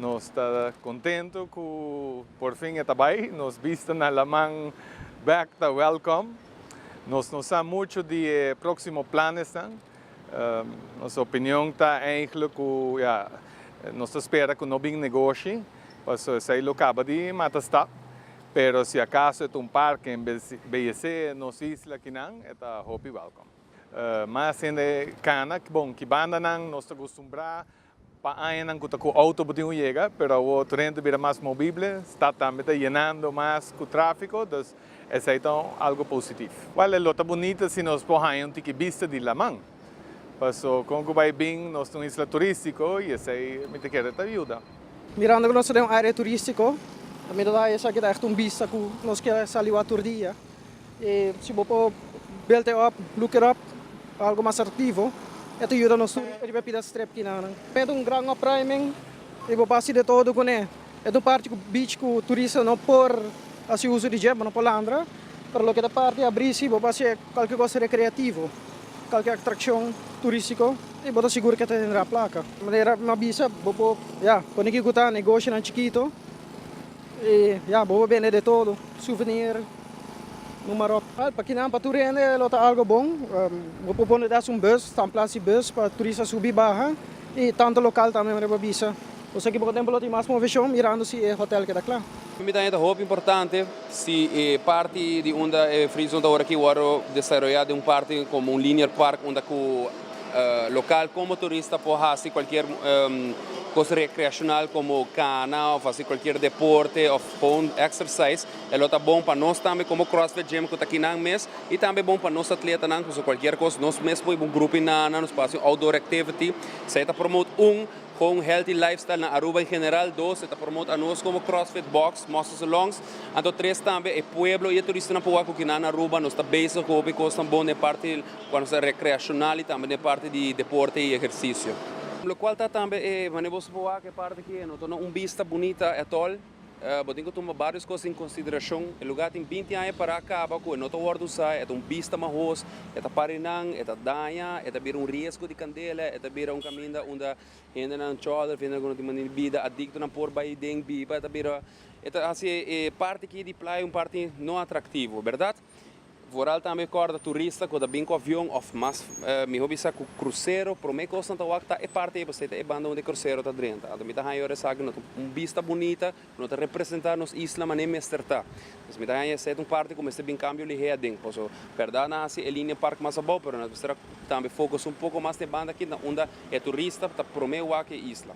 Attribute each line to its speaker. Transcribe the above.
Speaker 1: Nos ta contento cu por fin e ta bay. Nos bista na laman bek ta welcome. Nos no sa mucho di e proximo planesnan. Nos opinion ta eigenlijk cu, ja, nos ta spera cu no bin negoshi, paso esey lo caba di mata stap. Pero si acaso e ta un parke embellece nos isla akinan, e ta hopi welcome. Mas hende cana, bon, ki bandanan nos ta acostumbra pa añanan cu ta cu auto bo tin cu yega, pero awo tur hende ta bira mas movible, stad tambe ta yenando mas cu trafico, dus esey ta algo positief. Wel, e lo ta bunita si nos por haya un tiki bista di laman, paso con cu bay bin nos ta un isla turistico y esey mi ta kere ta yuda.
Speaker 2: Mirando cu nos ta den un area turistico, mi ta da esaki ta echt un bista cu nos kier sali wak tur dia. Y si bo por build it up, look it up, algo mas atractivo, e ta yuda nos tur riba e pida strip kinanan. E ta un gran opruiming y bo por haci de todo cune. E ta un parti cu beach cu turista no por haci uso di dje, bo no por landra, pero loke ta parti abri si bo por haci cualkier cosa recreativo, cualkier atraccion turistico y bo ta sigur cu e ta genera placa. Manera mi a bisa, bo por, ya, pone kico ta negoshonan chikito. Y ya, bo por bende de todo, souvenir, noem maar op. Pa kinan, pa tur hende lo ta algo bon. Bo por pone des un bus, standplaats di bus pa turista subi baha y tanto local tambe manera bo bisa. Osea ki poko tempo lo tin mas movecion mirando si e hotel keda cla.
Speaker 3: Mi ta haña ta hopi importante si e parti di unda e free zone ta ora aki wòrdu desaroyá den un parti komo un linear park unda ku Local como turista por haci cualkier cos recreacional como cana of haci cualkier deporte of gewoon exercise. E lo ta bon pa nos tambe como CrossFit Gym cu ta kinan mes y tambe bon pa nos atletanan pasobra cualkier cos nos mes por hiba un grupo inana, nos por haci un outdoor activity. Esey ta promote un, gewoon healthy lifestyle na Aruba en general, dos, e ta promote anos como CrossFit Box, Muscles and Lungs. Anto tres tambe e pueblo y e turistanan por wak cu kinan na Aruba nos ta bezig cu hopi cosnan bon den parti Cuando ta recreacional y tambe den parti di deporte y ehercicio. Locual ta tambe e manera bo por wak e parti aki no ta un bista bunita at all. Bo tin cu tuma varios cos en consideracion. E lugar tin binti aña para caba cu e no ta wordo usa, e ta un bista mahos, e ta parinan, e ta daña, e ta bira un riesgo di candela, e ta bira un caminda unda hendenan cholder of hendenan cu no tin manera di bida, adictonan por bay den biba, e ta bira, e ta haci e parti aki di playa un parti no atractivo, berdad? Vooral tambe kòrda turista ku ta bin ku avion òf mas mihó bisa ku krusero, promé kos nan ta wak ta e parti ei pasobra ta e banda unda e krusero ta drenta. Anto mi ta haña ora esaki no ta un bista bunita, no ta representá nos isla manera mester ta. Pues mi ta haña esei ta un parti ku mester bin kambio lihé aden. Pasobra bèrdat nan hasi e linia park mas abou pero nan mester a tambe focus un poko mas na e banda aki na unda e turista ta promé wak e isla.